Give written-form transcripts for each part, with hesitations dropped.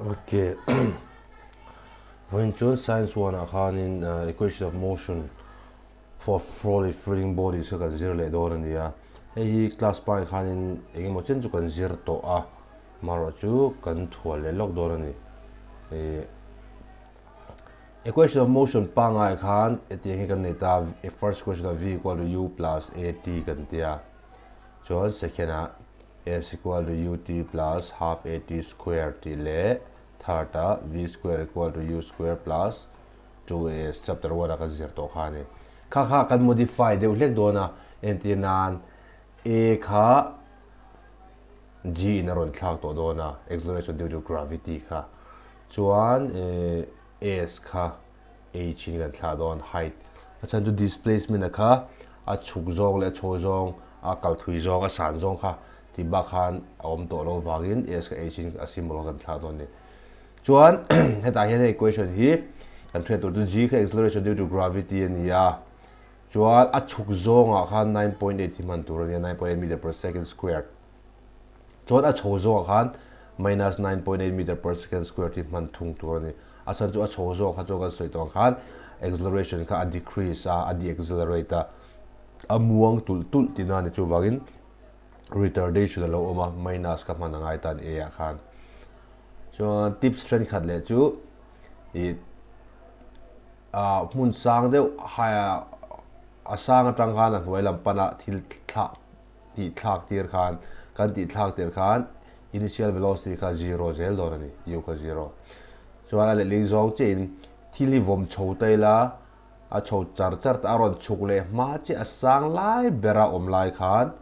Ok. Vawiin chuan Science one ah khanin equation of motion for froly freeing bodies kha kan zir leh dawn a ni a. Hei hi class pangai khanin eng emaw chen chu kan zir tawh a, marawh chu kan thual leh lawk dawn a ni. Equation of motion pangai khan hetiang hi kan nei ta, first equation ah v equal to u plus at kan tia, chuan second ah S equal to ut plus half at square tih leh third ah v square equal to u square plus 2as chapter 1 ah kan zir tawh kha a ni. Kha kha kan modify deuh hlek dawn a, entir nan a kha g in a rawn thlak tawh dawn a, acceleration due to gravity kha. Chuan s kha h in kan thlah dawn, height. A chhan chu displacement a kha a chhuk zawng leh a chho zawng, a kal thui zawng, a san zawng kha tih bak khan a awm tawh lo vangin s kha h in a symbol kha kan thlah dawn a ni. Chuan hetah hian hei equation hi kan hriat tur chu g kha acceleration due to gravity a ni a, chuan a chhuk zawngah khan 9.8 hi hman tur a ni a, 9.8 meter per second squared. Chuan a chho zawngah khan minus 9.8 meter per second squared hi hman thung tur a ni. A chhan chu a chho zawng kha chuan kan sawi tawh ang khan acceleration kha a decrease a, a deaccelerate a, a muang tulh tulh tihna a ni. Chuvangin retardation a lo awm a, minus kha hman a ngai tan A ah khan. Chuan tips thenkhat leh chu ih ah hmun sang deuh a sang atang khan a hnuai lam pana thil thlah tih thlak tir khan kan tih thlak tir khan initial velocity kha zero zel dawn a ni, u kha zero. Chuan a letling zawng chiahin thil hi vawm chho ta ila a chho char char ta a rawn chhuk leh hma chiah a sang lai bera awm lai khan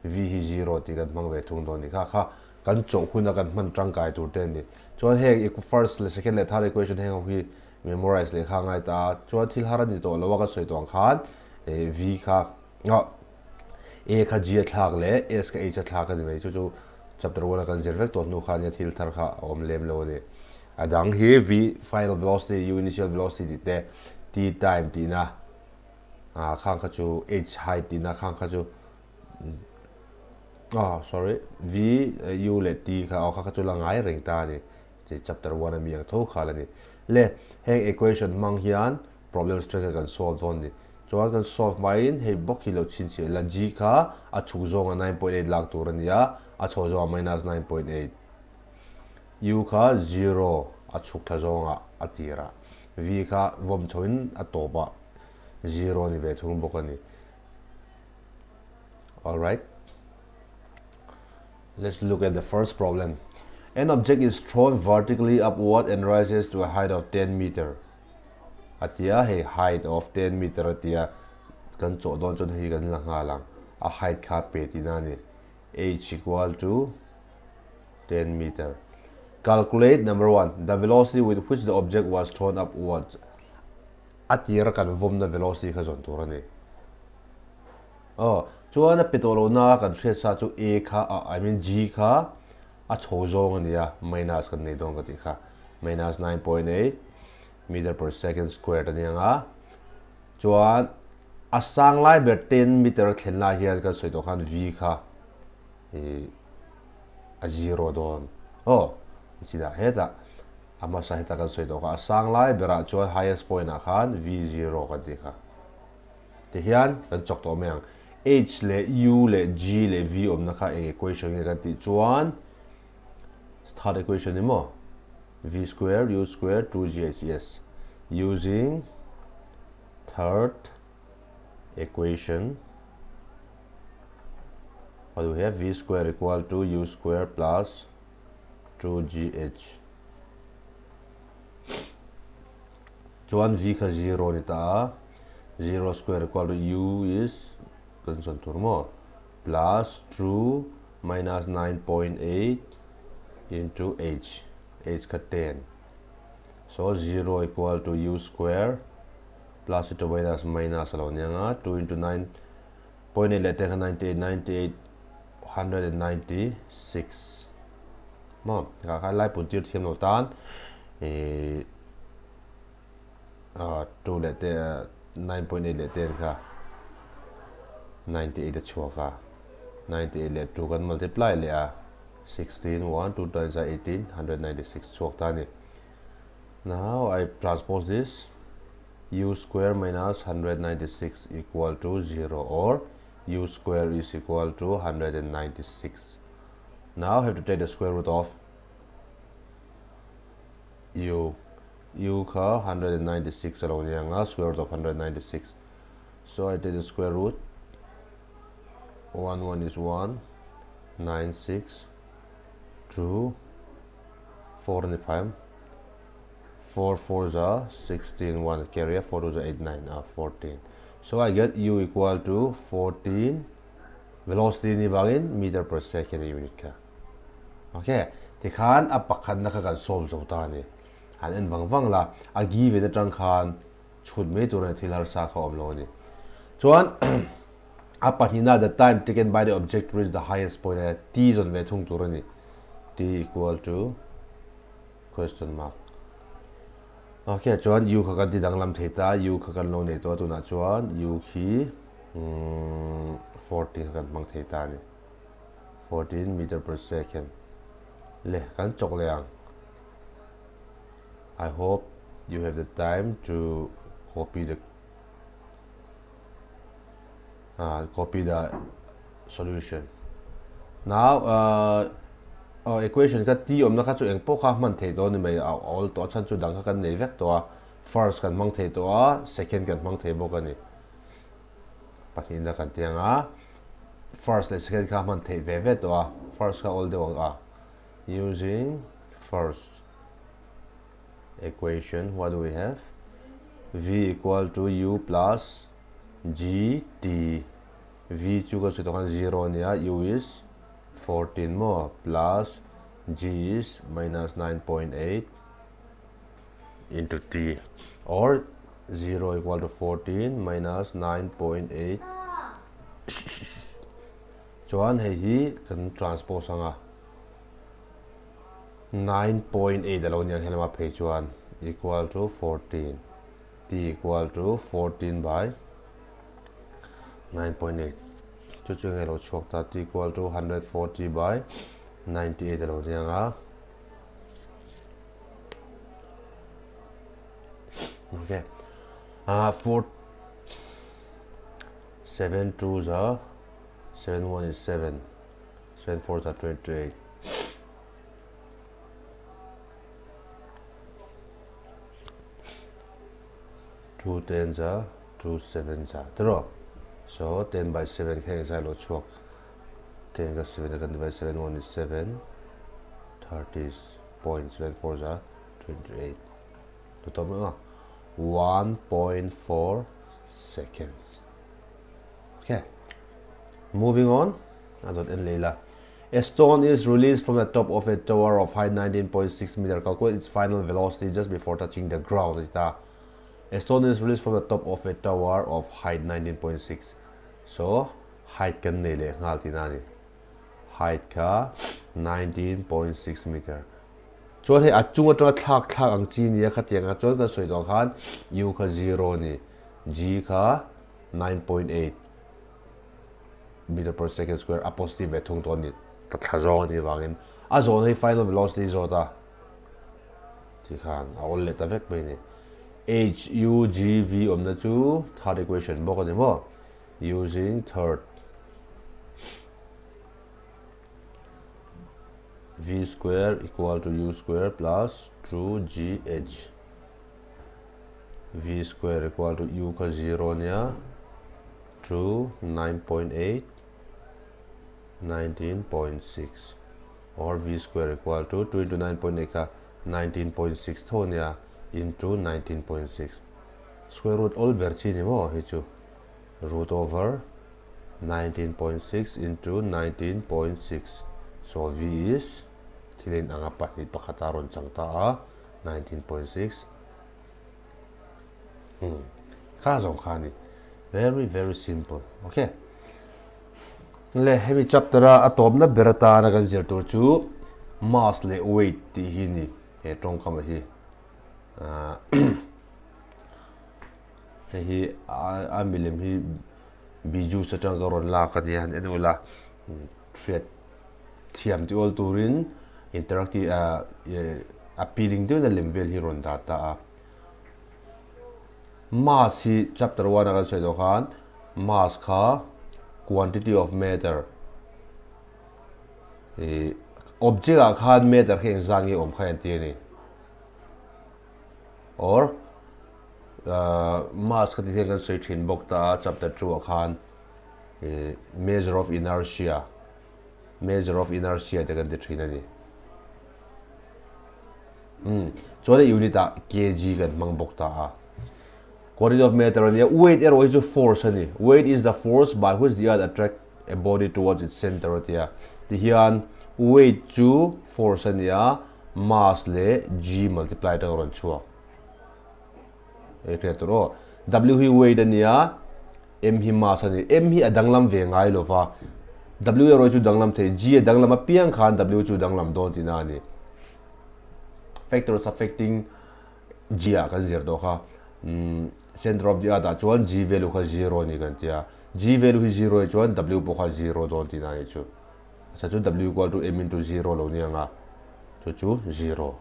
v hi zero tih kan hmang ve thung dawn a ni. Kha kha kan chawh huna kan hman tangkai tur te a ni. Chuan heng first leh second leh third equation heng ho hi memorize leh kha a ngai ta a, chuan thil har a ni tawh lo a kan sawi tawh ang khan v kha A kha G a thlak leh S kha H a thlak a ni mai. Chu chu chapter 1 a kan zir vek tawh hnu khan nia thil thar kha a awm lem lo a ni. A dang hi V final velocity, U initial velocity tih te, T time tihna ah khang kha chu H height tihna khang kha chu oh sorry V U leh T kha oh kha kha chu la ngai reng ta a ni. Chapter 1 a mi ang tho kha la ni. Le heng equation hmang hian problem strength kan solve dawn ni. Chuan kan solve hmain hei bawk hi lo chhinchhiah ila G kha a chhuk zawnga 9.8 lak tur a ni a, a chho zawnga minus 9.8. U kha zero a chhuk thla zawnga a tirah V kha vawm chhoin a tawpah zero a ni ve thung bawk a ni. Alright. Let's look at the first problem. An object is thrown vertically upward and rises to a height of 10 meter. A ti a, hei height of 10 meter a ti a, kan chawh dawn chuan hei kan la nghal ang, a height kha pe tihna a ni, h equal to 10 meter. Calculate number 1, the velocity with which the object was thrown upwards. A tira kan vawmna velocity kha zawn tur a ni. Aw, chuan a pe tawh lohna kan hriat sa chu A kha, I mean G kha a chho zawng a ni a, minus kan nei dawn ka tih kha, minus 9.8 meter per second squared a ni ang a. Chuan a sang lai ber 10 meter a thlen lai hian kan sawi tawh khan V kha a zero dawn. Aw, chinah hetah a hmasa hetah kan sawi tawh kha a sang lai berah chuan highest point ah khan V zero kan tih kha. Tihian kan chawk tawh mai ang. H leh U leh G leh V awmna kha eng equation nge kan tih chuan third equation ni maw? V square U square 2GH yes. Using third equation what do we have? V square equal to U square plus 2GH. Chuan V kha zero ni ta a, zero square equal to U is kan sawn tur maw plus 2 minus 9.8 into H, H kha 10. So 0 equal to U square plus into minus minus a lo ni anga 2 into 9.8 leh 10 kha 98, 98 196 maw kha kha lai pun tir thiam lo tan ih 2 leh te 9.8 leh 10 kha 98 a chhuak a 98 leh 2 kan multiply leh a 16 1 2 times 18 196 chhuak ta ni. Now I transpose this u square minus 196 equal to 0 or u square is equal to 196. Now I have to take the square root of u. U kha 196 alo ni anga square root of 196. So I take the square root 1 1 is 1 9 6 2 4 ni 5 4 4 is a 16 1 carry 4 is 8 9 14. So I get u equal to 14 velocity ni bangin meter per second unit ka. Okay, tikhan a pakhat na kha kan solve zo ta ni. Han en wang wang la a given atang khan chhut mai tur ani thil harsa kha awm lo ani. Chuan a pahnihna the time taken by the object to reach the highest point a t zawn ve thung tur ani. T equal to question mark. Okay, chuan u kha kan ti danglam thei ta u kha kan lo nei tawh a tunah chuan u khi 14 kha kan hmang thei ta ani. 14 meter per second. Le kan chawk leh ang. I hope you have the time to copy the uh, copy the solution. Now uh, uh, equation kha t awmna kha chu eng pawh kha hman thei dawn ni mai a awl tawh a chhan chu dang kha kan nei vek tawh a first kan hmang thei tawh a second kan hmang thei bawk a ni pahnihna kan ti ang a first leh second kha hman theih ve ve tawh a first kha awl deuh ang a using first equation what do we have v equal to u plus g t v chu ka sawi tawh khan zero a nia u is 14 maw plus g is minus 9.8 into t or 0 equal to 14 minus 9.8 chuan hei hi kan transpose anga 9.8 a lo nia helama phei chuan equal to 14 t equal to 14 by 9.8 chu chu nge lo chhuak ta t equal to 140 by 98 a lo nia nga okay 4 7 2 za 7 1 is 7 7 4 za 28 2 10 za 2 7 za tiro so 10 by 7 kha zai lo chuak 10 ka 7 kan divide 7 1 is 7 30.74 za 28 to to ma 1.4 seconds. Okay, moving on. Adot en leila. A stone is released from the top of a tower of height 19.6 meter. Calculate its final velocity just before touching the ground. A stone is released from the top of a tower of height 19.6. So height kan nei leh nghal tihna a ni. Height kha 19.6 meter. Chuan hei a chung atanga thlak thlak ang chi nia khatiang a chuan kan sawi dawn khan u kha zero a ni. G kha 9.8 meter per second square a positive ve thung tawh a ni. Ka thla zawng a nih avangin a zawn hei final velocity zawt a ti khan a awl leh ta vek mai a ni. H U G V awmna chu third equation bawk a ni maw? Using third V square equal to U square plus 2GH. V square equal to U kha 0 nia 2 9.8 19.6 or V square equal to 2 into 9.8 kha 19.6 tho nia into 19.6 square root ol ber chi ni maw hi chu root over 19.6 into 19.6 so V is thilin anga pahnih pakhata rawn chang ta a 19.6 kha zawng kha ni very very simple okay le hemi chapter a a tawpna ber atana kan zir tur chu mass leh weight tih hi ni he tawngkam hi hei hi a milem hi Biju atang ka rawn lak a nia han en ula hriat. Thiam ti awl turin interactive appealing deuhin a lem vel hi rawn dah ta a. Mass hi chapter one a kan sawi tawh khan mass kha quantity of matter ih object ah khan matter kha engzat nge awm kha entir a ni or mass kha ti hian kan sawi thin bawk ta a chapter two ah khan ih measure of inertia. Measure of inertia te kan ti thin a ni. Umm chuan a unit ah kg kan hmang bawk ta a. Quantity of matter a nia, weight erawh hi chu force a ni. Weight is the force by which the earth attract a body towards its center a ti a. Tihian weight chu force a nia, mass leh g multiply atanga rawn chhuak. Hei hriat tur aw. W hi weight a nia, M hi mass a ni. M hi a danglam ve ngai lo va, W erawh hi chu danglam thei. G a danglam apiang khan W chu danglam dawn tihna a ni. Factors affecting G ah kan zir tawh kha. Center of the earth ah chuan G value kha zero a ni kan tia. G value hi zero a nih chuan W pawh kha zero dawn tihna a nih chu. Acha chu W equal to M into zero lo ni ang a, chu chu zero.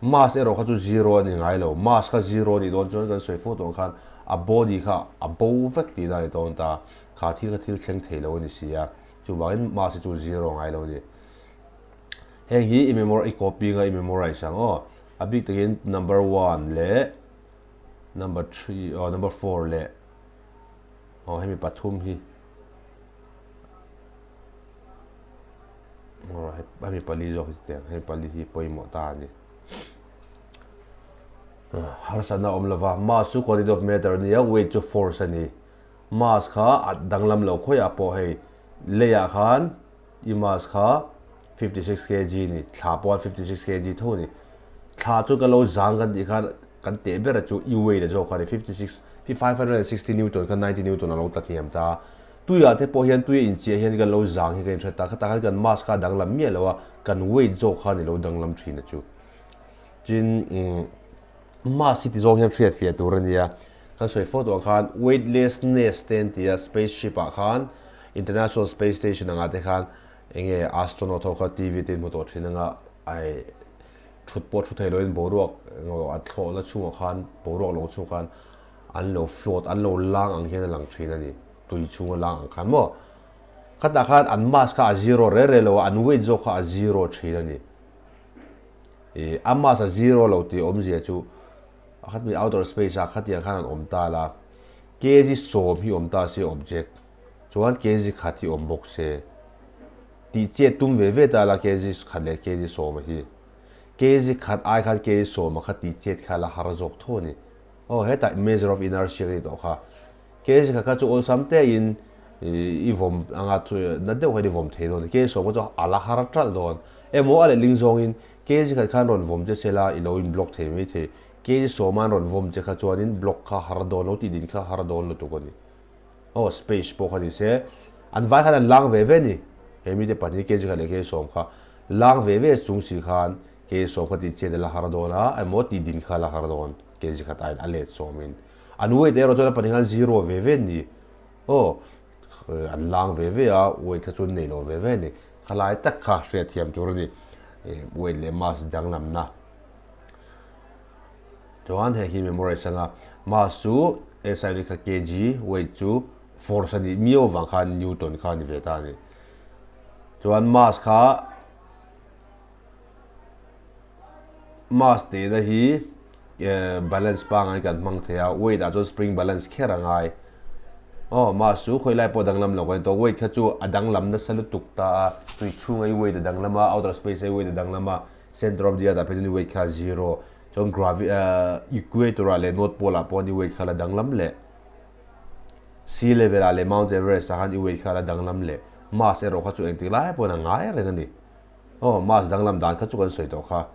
Mass erawh kha chu zero a ni ngai lo. Mass kha zero a nih dawn chuan kan sawi fo tawh ang khan a body kha a bo vek tih dan a ni dawn ta. Kha thil kha thil thleng thei lo a ni si a. Chuvangin mass hi chu zero ngai lo a ni. Heng hi i memor i copy nga i memorize ang aw. A bik takin number one leh number three aw number four leh aw hemi pathum hi. Hemi pali zawk hi tiang hemi pali hi pawimawh ta a ni. Harsatna awm lova mass chu quantity of matter a ni a, weight chu force a ni. Mass kha a danglam lo khawiah pawh hei leiah khan i mass kha 56 kg a ni, thla pawh khan 56 kg tho a ni. Thla chu kan lo zang kan tih khan kan teh ber chu i weight a zawk kha a ni 56 560 newton kha 90 newton a lo tla hniam ta a. Tuiah te pawh hian tui a inchiah hian kan lo zang hi ka inhre ta, khatah khan kan mass kha a danglam miah lo a, kan weight zawk kha a ni lo danglam thin a chu. Tin, mass hi ti zawng hian hriat fiah tur a nia, kan sawi fo tawh ang khan weightlessness te an ti a, space ship ah khan International Space Station angah te khan eng nge astronaut ho kha TV te in hmu tawh thin anga ai thut pawh thu thei loin boruak eng a thlawhna chhungah khan boruak lawng chhungah khan an lo float an lo lang ang hian a lang thin a ni. Tui chhunga lang ang khan maw? Khatah khan an mass kha a zero re re lo a, an weight zawk kha a zero thin a ni. Ih, a mass a zero lo tih awmzia chu a khat mi outer space ah khatiang khan an awm ta la, kg sawm hi awm ta se object, chuan kg khat hi awm bawk se. Tih chet tum ve ve ta la kg khat leh kg sawm a hi. Kg khat ai khan kg sawm a kha tih chet kha la har zawk tho a ni. Aw, hetah measure of inertia ka ti tawh kha. Kg kha kha chu awlsam te in i vawm anga na deuh khan i vawm thei dawn kg sawm kha chu a la har ṭalh dawn. Emaw a lehling zawngin kg khat khan rawn vawm che sela i lo in block thei mai thei. Kg sawma'n rawn vawm che kha chuanin block kha har dawn lo tih din kha har dawn lutuk a ni. Aw space pawh kha ni se an vai khan an lang ve ve ni. He mite pahnih kg khat leh kg sawm kha lang ve ve chung si khan kg sawm kha tih chet a la har dawn a emaw tih din kha a la har dawn kg khat aiin a let sawmin. An weight erawh chuan a pahnih khan zero ve ve an ni. Aw, an lang ve ve a, weight kha chu an nei lo ve ve a ni. Khalai tak kha hriatthiam tur a ni, weight leh mass danglamna. Chuan hei hi memorize anga mass chu SI unit kha kg, weight chu force a nih miau avang khan newton kha a ni ve ta a ni. Chuan mass kha Mass tehna hi balance pangai kan hmang thei a, weight ah chuan spring balance kher a ngai. Aw, mass chu khawi lai pawh danglam lo kan ni tawh, weight kha chu a danglam nasa lutuk ta a, tui chhunga i weight a danglam a, outer space a i weight a danglam a, center of the earth ah phei chuan i weight kha zero, chuan gravi equator ah leh north pole ah pawh i weight kha la danglam leh, sea level ah leh mount everest ah khan i weight kha la danglam leh, mass erawh kha chu engtik lai pawhin a ngai reng a ni. Aw, mass danglam dan kha chu kan sawi tawh kha,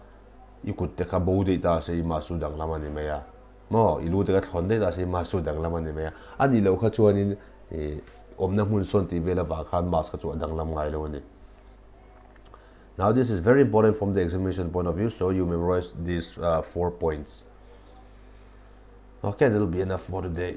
i kut te kha bo daih ta se i mass chu danglam a ni mai a, maw? I lu te kha thlawn daih ta se i mass chu danglam a ni mai a, a nih loh kha chuanin ih awmna hmun sawn tih vel avang khan mass kha chu a danglam ngai lo a ni. Now this is very important from the examination point of view, so you memorize these 4 points. Okay, that will be enough for today.